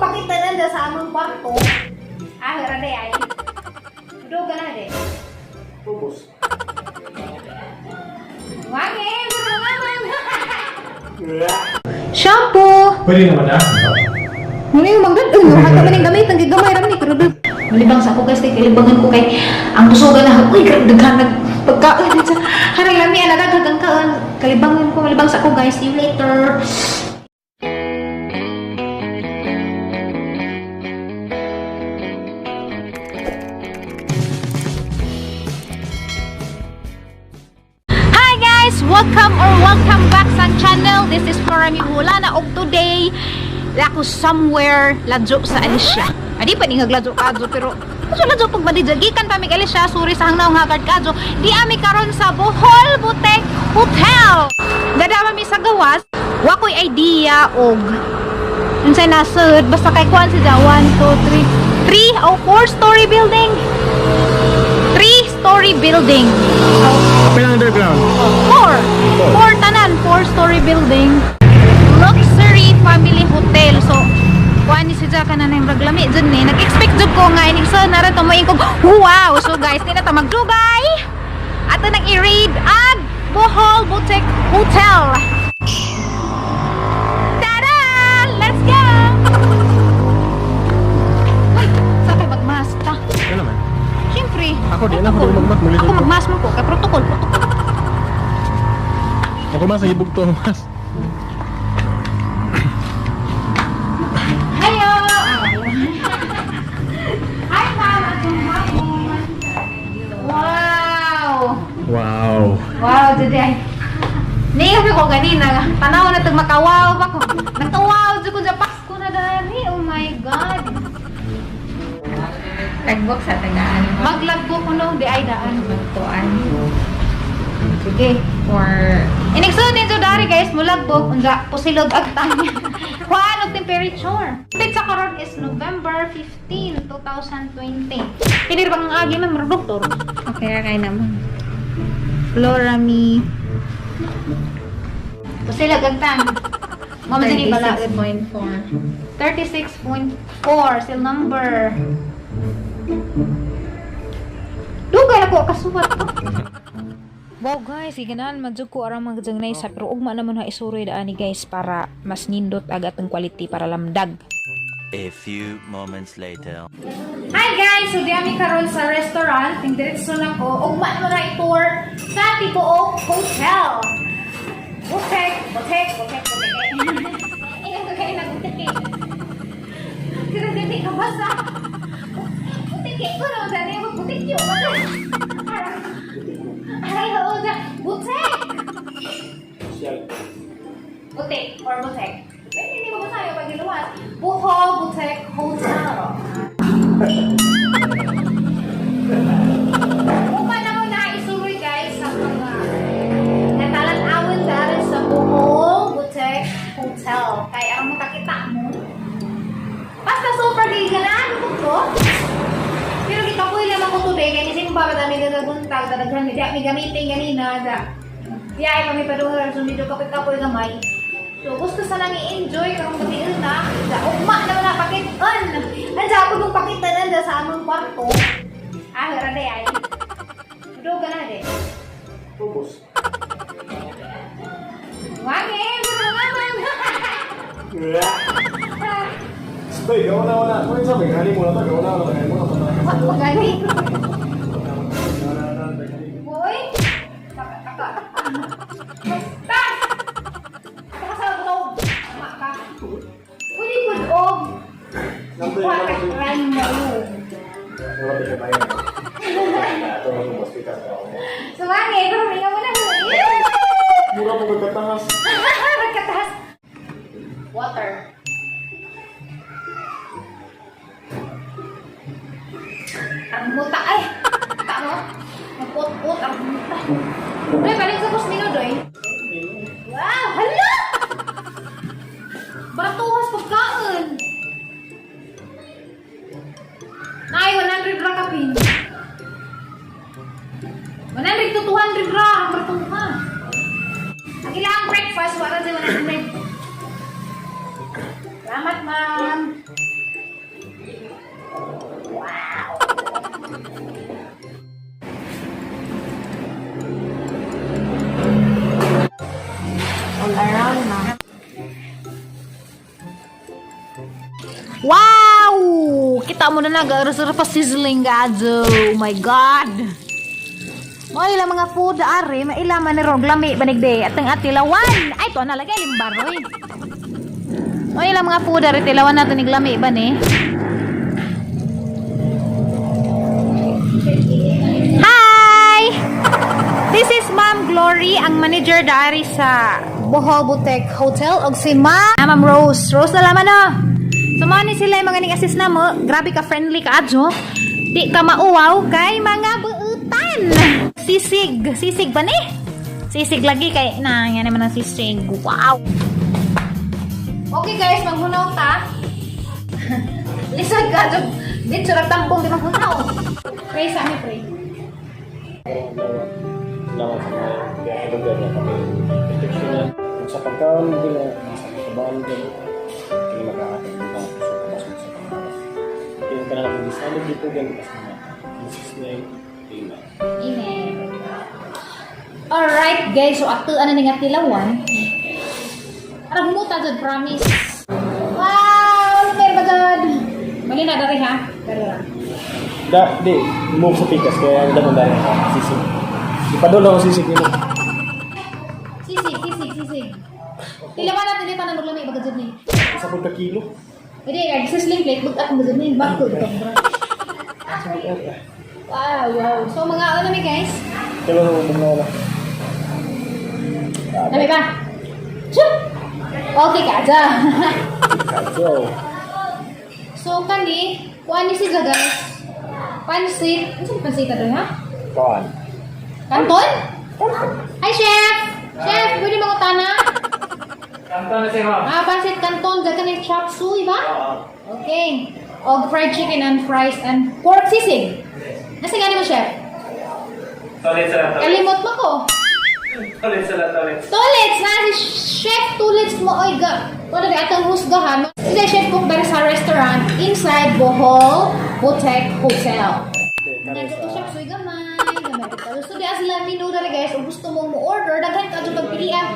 pakita nanda sa among kwarto. Ah, rade ay. Duga na de. Ubos. Wangi, shampoo. Pwede naman na. Ano yung manggad? Uy, hata man yung gamit. Ang gigamay ram ni. Pero malibang sa ako, guys, kay kalibangan ko kay ang busogan na. Uy, grabe daghan nag pagkaon sa harang lami ang nagaghagang kaon. Kalibangan ko, malibang sa ako, guys. See you later. Hi guys! Welcome or welcome back sa channel. This is Flora Mihulana og today ako somewhere ladyo sa Alicia. Adi pa ni nga ladyo kadyo pero kaso ladyo pag badidya gikan pa mig Alicia, sorry sa hangnaw nga card kadyo. Di ami karon sa Bohol Boutique Hotel. Dadama mi sa gawas, wa ko'y idea og unsay nasud basta kay kuan siya 1 2 3 3 o 4-story building. 3-story building. Kapil ang underground. Four. Four tanan. 4-story building. Luxury family hotel. So, kuan ni siya ka na nang raglami dyan ni. Nag-expect jud ko nga ining sa nara tumaing ko. Wow! So guys, di na ta magdugay. Ato nang i-raid ang Bohol Boutique Hotel. Tada! Let's go! Uy, sa kay magmask ta. Ano naman? Siyempre. Ako di na, ako protocol. di magmask, maglilingkod. Ako magmask mo ko. Kay protocol, protocol. Ako man sa hibog to mas. Hello! Hi, ma'am! Atong hapon. Wow! Wow. Wow, today. Niiyak ko kanina. Tanaw na itong makawaw pa ko. Nagkawaw dyan ko sa Pasko na dali. Oh my God. Tagbok sa tagaan. Maglagbo ko no, di ay daan. Magtuan. Sige. Or Inigsoon din dari guys, mulagbog, unsa pusilog ag tanya. Kuhaan og temperature. Date sa karon is November 15, 2020. Kini ra bang ang agi man doktor? Okay ra kay naman. Flora mi. Pusilog ag tang. Mama dili bala 36.4. 36.4 seal number. Dugay na ko kasuwat ko. Wow guys, ganahan man jud ko aron magjangnay sa pero ugma naman ha isuroy daan ni guys para mas nindot ag atong quality para lamdag. A few moments later. Hi guys! So di ami karon sa restaurant, ting diretso na ko. Ugma naman na i-tour sa Tibuok Hotel. Butek, butek, butek, butek. Ingat ka kayo nag-butek. Pero dili ka basa. Butek ko na dali mo butek yo. Aray, oo na. Butek! Butik or butek. Pwede hindi mo tayo pag iluwas. Bohol Boutique Hotel. Uma na mo na isuroy guys sa mga natalan-awon dahil sa Bohol Boutique Hotel. Kaya ang makakita mo. Basta super giganaan ko to. Pero gikapoy lamang ko today kaya nisin pa dami gagaguntag dadaghan mi mi gamitin ganina da. Di ay kami padungan so medyo kapoy-kapoy gamay. So gusto sa lang i-enjoy karong gabi na. Da ugma na wala pakitan. Anja ako nung pakitan nanda sa among kwarto. Ah, rade ay. Duga na de. Ubos. Wangi, naman. Stay, gawa na wala. Kung sabi, gani mo na to, gawa na wala, gani mo na to. Wa gani. Gawa na wala, gani. Boy. Taka taka. Tas. Taka sa loob. Tama ka. Pwede po og. Number Kuha ka run mo. Wala pa tayo. Ito ang ubos kita. So, wangi, pero may mo na. Mura po kagkatahas. Nagkatahas. Water. Ang muta ay. Ta mo? Magput-put ang muta. Doy, balik sa kusmino, doy. Wow, hala! Baratuhas pagkaon. Nay, 100 ra kapin. 100 to 200 ra ang baratuha. Ang ilang breakfast, wala sa 100. Salamat, ma'am. ma'am. Wow! All around na. Wow! Kita mo na nag-arasara pa sizzling gadzo. Oh my God! Mo ilang mga food ari, maila man ni rog lami banigde atang atilawan. Ay to nalagay limbaroy. Mo ilang mga food ari tilawan nato ni lami ba ni? Hi! This is Ma'am Glory, ang manager dari sa Bohol Boutique Hotel og si Ma'am Ma'am Rose. Rose na laman no. So mao ni sila yung mga ning assist na mo. Grabe ka friendly ka adyo. Di ka mauwaw kay mga buutan. Sisig, sisig ba ni? Sisig lagi kay na yan naman ang sisig. Wow. Okay guys, maghunaw ta. Lisod ka jud. Dito ra tampong di maghunaw. Pray sa amin, pray. Salamat sa mga kaya lugar na kami. Protection niya. Kung sa pagkaon nila, sa pagkabaon nila, kini magkakatag ng mga puso kapasok sa pangarap. Kaya ka na lang gisalig dito gan pas mga. In Jesus name, Amen. Amen. Alright guys, so ato ano ni nga tilawan. Arang muta jud promise. Wow, meron ba jud? Mali na dari ha. Pero ra. Da, di, move sa pikas kaya ang damon dahil sisig. Ipadolo ang sisig nimo. Sisig, sisig, sisig. Tilawan natin dito na maglami baga jud ni. Isa pud ka kilo. Hindi, kay sizzling plate bug akong jud ni bako ito. Wow, wow. So mga ano mi guys? Kilo na mo na. Dami ba? Chup! Okay ka dyan. So, So kani, kuan ni siya guys. Pansit. Ano sa pansit ato ha? kuan. Kanton? Hi, Chef! Chef, pwede mga tana? Kanto na siya, ma'am. Ah, pansit kanton, dyan ka ng chop suey ba? Okay. Og fried chicken and fries and pork sisig. Nasa gani mo, Chef? Toilet sila, toilet. Kalimot mo ko. Toilet sila, toilet. Tulits! Na si Chef Tulits mo, oy ga. Wala di atong husgahan. Sila Chef cook dari sa restaurant inside Bohol Boutique Hotel. Kare Nandito sa siya, suy gamay. Gamay kita. So, di sila menu dali guys. Kung gusto mong mo-order, daghan ka dyan pagpilian.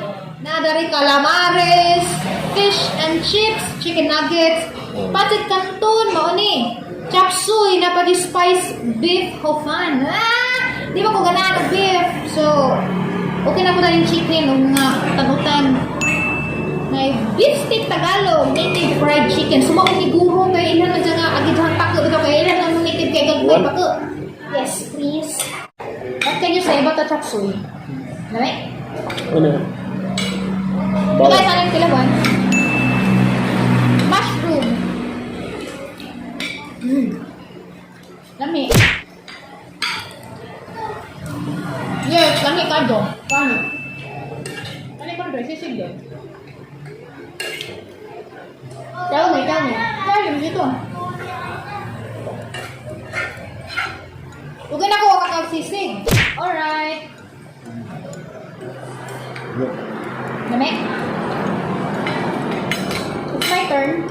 Na dari calamares, fish and chips, chicken nuggets, pancit canton, mao ni. Chop suey na pati spice beef hofan. Ah! Di ba ko ganahan og beef? So, okay na po na rin chicken o mga tanutan. Na beef stick Tagalog, native fried chicken. Sumao ni guro kay ilan man dyan nga agi dyan pako dito kay ilan ang native kay gagmay pako. Yes, please. What can you say about the chop suey? Lami? ano? Ito Bawang. guys, anong tilawan? Mushroom. Lami. Yes, lami ka do. Lami. Lami ka do, sisig do. Tell me, tell me. Tell me dito. Huwag na ko kakag sisig. Alright. Lami? It's my turn.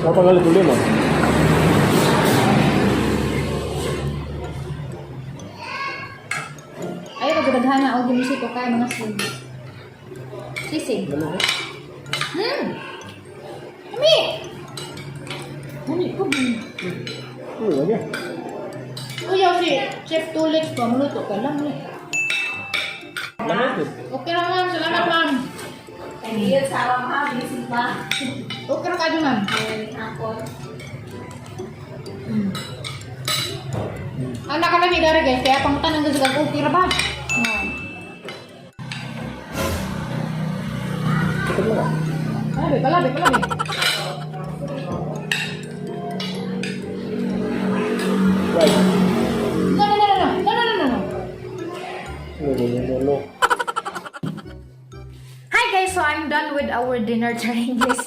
Napagalit ulit mo. Ayaw ko daghan na og gimisip ko kay mga sisig. Sisig. Ano? Ami. Ami ko. Ano lagi? Uyaw si Chef Tulix ko maluto ka lang ni. Lamig. Okay ra ma'am, salamat ma'am. Ayun, sa mga busy pa. Okay ra kayo ma'am. Hapon. Anak ka lami dara guys, kaya pangutan ang gusto okay ra ba? Ma'am. Ito lang. Palabi, palabi, palabi. Right. No, no, no, no, no, no, no, no, no. No, no, no, no. Hi guys, so I'm done with our dinner during this.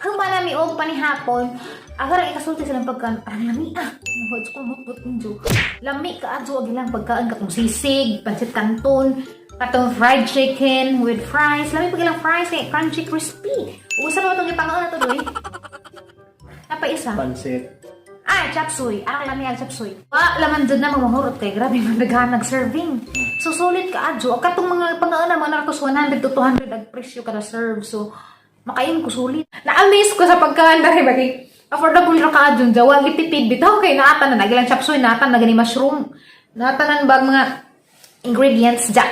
Humalami og panihapon. Ako ra ikasulti silang pagkaon. Parang lami ah. Nahuwad ko mutbut ninyo. Lami ka adyo ang ilang pagkaon katong sisig, pancit canton, katong fried chicken with fries. Lami pag ilang fries kay crunchy crispy. Usa pa itong ipangaon na to doy. Napa isa? Pansit. Ah, chapsuy. Ang lami ang chapsuy. Wa, laman dyan na mamahurot kay grabe man daghan nag-serving. So sulit ka adyo. Katong mga pangauna mga nartos 100 to 200 ang presyo kada serve. So makain ko sulit. Na-amaze ko sa pagkaan dahil bagay affordable ra ka adyo. Jawa gitipid bitaw kay naata na nagilang chapsuy, naata na gani mushroom. Naatanan bag mga ingredients ja.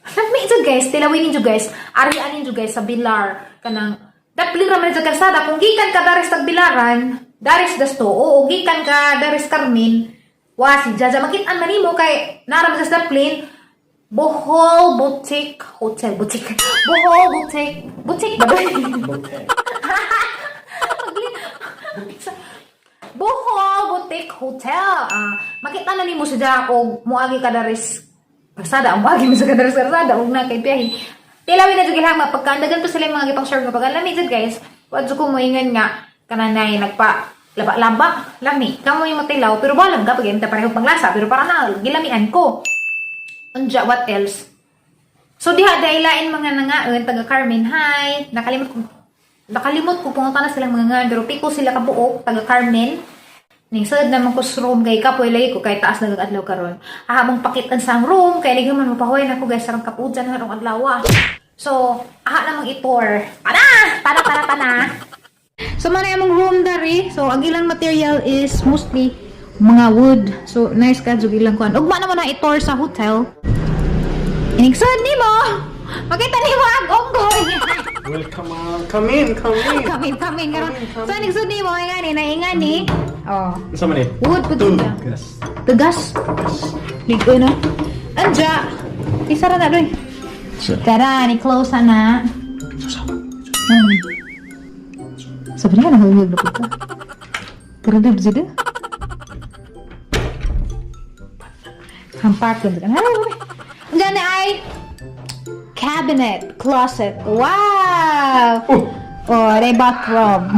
Nagmi jud guys, tilawin ninyo guys, arian ninyo guys sa Bilar kanang dapli ra man sa kalsada kung gikan ka daris tag Bilaran, daris dasto oo gikan ka daris Carmen, wa si Jaja makit-an man nimo kay nara man sa Daplin Bohol Boutique Hotel Boutique Bohol Boutique Boutique ba? Boutique. Bohol Boutique Hotel. Ah, makita na nimo siya og moagi ka daris kalsada, moagi mo sa kadaris kalsada og na kay biyahe. Tilawin na jud ilang mga pagkaan dagan pa sila yung mga gipang serve nga pagkaan lami jud guys. Wa jud ko moingon nga kananay nagpa laba-laba lami. Kamo yung matilaw pero balam ka pag ta pareho panglasa pero para na gilamian ko. Unja, what else? So diha dailain mga nangaon taga Carmen, hi. Nakalimot ko punta na silang mga ngaan pero piko sila kabuok taga Carmen. Ning sad naman ko sa room kay kapoy lagi ko kay taas na adlaw karon. Ahamong pakitan sa ang room kay lagi man mapahuway na ko guys sarang kapudan harong adlaw. So, aha namang itor. Tana! Tana, tana, tana! So, man among room dari. So, ang ilang material is mostly mga wood. So, nice ka jud ilang kuan. Ugma naman na itor sa hotel. Inigsod nimo. Makita nimo ang unggoy. Welcome, come in, come in. Come in, come in karon. So, inigsod nimo ingani na ingani. Oh, Unsa man eh? wood pud siya. Tugas. Tugas. Ligo na. Anja. Isara na doy. Tara, ni close na. Sabi na nahulog na puta. Tara na, bzida. Hampak lang. Diyan na ay cabinet, closet. Wow! Oh, may bathrobe.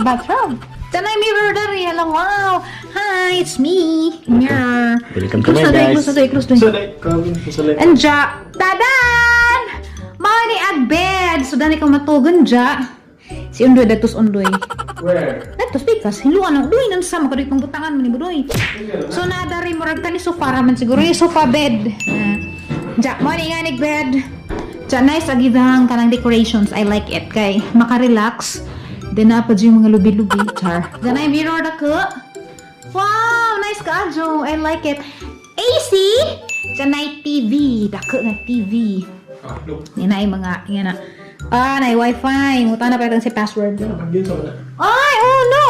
Bathrobe. Diyan ay mirror dari. Hello, wow. Hi, it's me. Mirror. Welcome to Close my na doy, guys. close na doy, close na doy. So like, come in. So like, Anja, tadan! Mao ni ag bed. So dani ka matugon ja. Si Undoy datos Undoy. Where? Datos pikas hiluan ang doy nang sama kadoy pang butangan man ni Budoy. So nadari murag kani sofa ra man siguro yung sofa bed. Ah. Ja, mao ni nga ni bed. Ja, nice ag idang kanang decorations. I like it kay maka-relax. Then na pa yung mga lubi-lubi char. Then ay mirror na ko. Wow, nice ka, Jo. I like it. AC! Diyan ay TV. Dako nga TV. Ah, look. Yan ay mga, yan na. Ah, na wifi. Muta na pa si password. Yun sa wala. Ay, oh no!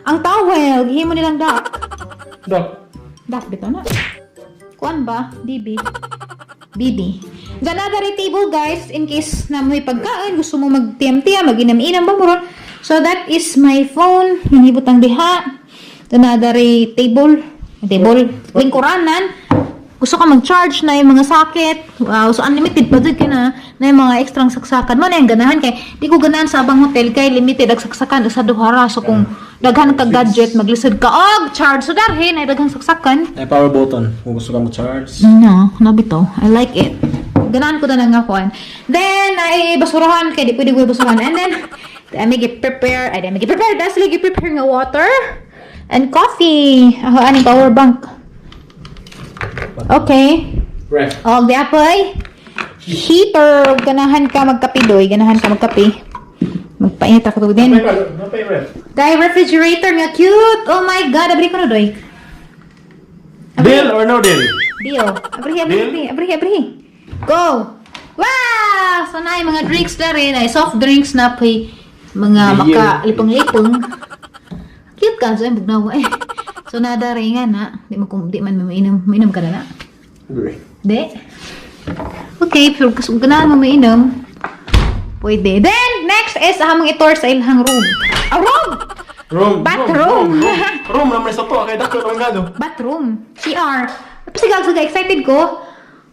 Ang towel. Gihimo nilang duck. Dok. Duck bitaw na. Kuan ba? DB. BB. Diyan na dari table, guys. In case na may pagkain, gusto mo mag-TMT, mag-inam-inam ba mo ron. So, that is my phone. Hinibutang diha. Diyan na dari table. Table. Lingkuranan. Gusto ka mag-charge na yung mga socket. Wow, so unlimited pa dyan ka na na yung mga extra saksakan mo na yung ganahan kay di ko ganahan sa abang hotel kay limited ang saksakan sa duhara. So kung daghan ka gadget maglisod ka og charge so darhin ay daghang saksakan. Ay, power button. Kung gusto ka mo charge. No, nabito. I like it. Ganahan ko na lang ako. Then, ay basurahan. Kaya di pwede ko basurahan. And then, I make it prepare. Ay, I make it prepare. That's like prepare nga water and coffee. Ako, aning power bank. Okay. Ref. Og di apoy. Heater. Ganahan ka magkape, doy. Ganahan ka magkape. Magpainit ako tubig din. Napay ref. Dahil refrigerator nga cute. Oh my God. Abri ko na, doy. Deal or no deal? Deal. Abrihi, abrihi, Deal? abrihi, abrihi, abrihi. Go! Wow! So na yung mga drinks na rin. Ay, soft drinks na po mga Deal. makalipong-lipong. Cute ka. So, ay, bugnaw eh. So, nada rin nga na. Di, mo, di man mainom. Mainom ka na na. Agree. Di. Okay, pero kung ganahan mo mainom, pwede. Then, next is among itor sa ilhang room. Ah, room! Room. Bathroom. Room. Room, room naman sa to. Kaya dako naman gado. Bathroom. CR. Pasigaw, sige, excited ko.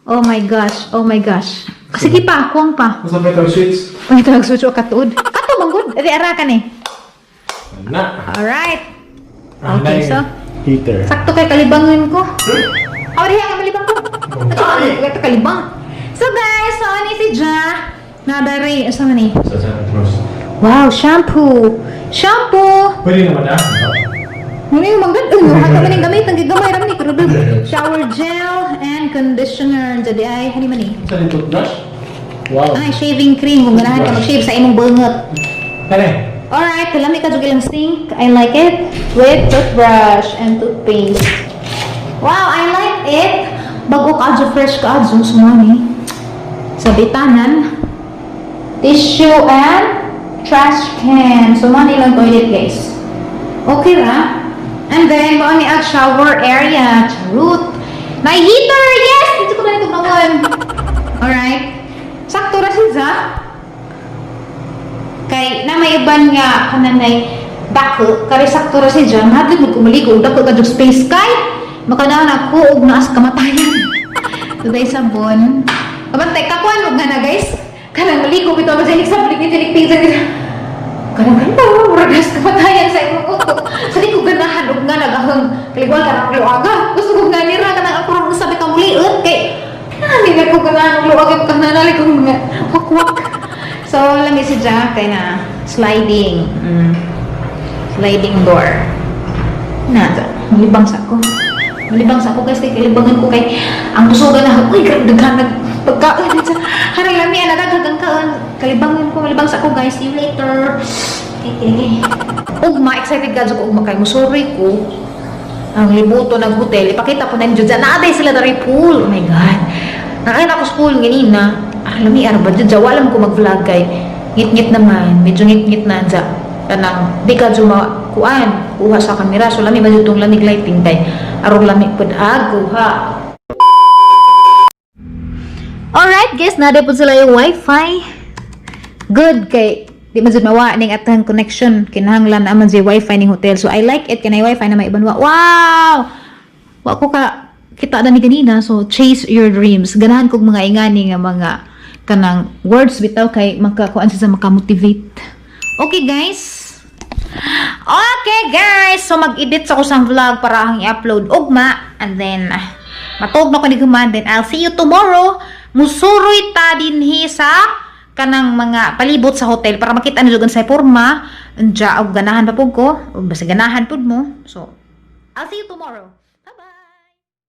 Oh my gosh, oh my gosh. Sige pa, kuwang pa. Masa pa itong switch? Ay, ito nagsucho katuod. Kato, manggod. Edi, ara ka ni. Na. Alright. Okay, so, Heater. sakto kay kalibangan ko. Aw, diha ka malibang ko. Ay! Ito kalibang. So guys, so ano si Ja? Nadari, asa man eh? Sa Santa Cruz. Wow, shampoo. Shampoo! Pwede naman na. Muna yung manggad. Uy, haka man yung gamit. Ang gigamay ram ni. Kurudog. Shower gel and conditioner. Jadi ay, hani man eh. Sa yung toothbrush? Wow. Ay, shaving cream. Kung ganahan ka mag-shave sa imong bangot. Kani? Alright, kalami ka jud ilang sink. I like it. With toothbrush and toothpaste. Wow, I like it. Bago ka adyo, fresh ka adyo. Sumani. Sa bitanan. Tissue and trash can. So, mo ilang toilet, guys. Okay ra? And then, mao ni ang shower area. Charot. May heater! Yes! Dito ko na ito naman. Alright. Sakto ra siya. Kay na may uban nga kananay dako kari sakto ra si John, hadlok mo kumaligo og dako ka jud space kay makanaon ako og naas kamatayan. Today sabon. Kabantay kakuan og nga na, guys. Kanang maligo bitaw ba sa sa balik ni pizza kanang ganda murag naas kamatayan sa imong utok. Sa di ko ganahan og nga nagahang kaliguan ka ng luaga. Gusto ko nga nira kanang ako ra sa bitaw muliot kay hindi na ko ganahan og luaga kanang ko mga wakwak. So, lami si Jack kay na sliding. Sliding door. Na, malibang sa ako. Malibang sa ako guys, kay kalibangan ko kay ang busogan na, uy, grabe daghan nag pagkaon. Harang lami, ana daghan kaon. Kalibangan ko, malibang sa ako, guys. See you later. Okay. Ugma, excited ka ko ugma kay musuroy ko ang libuto ng hotel. Ipakita ko na yung dyan. Naaday sila dari pool. Oh my God. Nakita ko sa pool ganina. Ah, lami, arba dyan. Walam ko mag-vlog kay ngit-ngit naman. Medyo ngit-ngit na dyan. Kanang, di ka juma kuan kuha sa kamera. So, lami ba dyan itong lamig lighting kay aron lami pud ag kuha. Alright guys, naa po sila yung wifi. Good kay di man jud mawa ning atang connection, kinahanglan na man si wifi ning hotel. So I like it kanay wifi na may iban wa. Wow! Wa ko ka kita na ni ganina. So chase your dreams. Ganahan kog mga ingani nga mga kanang words bitaw kay makakuan siya sa makamotivate. Okay guys. Okay guys, so mag-edit sa ko sang vlog para ang i-upload ugma and then matug na ko ni human, then I'll see you tomorrow. Musuroy ta dinhi sa kanang mga palibot sa hotel para makita niyo sa porma. Unja og ganahan pa pud ko, ug basta ganahan pud mo. So I'll see you tomorrow.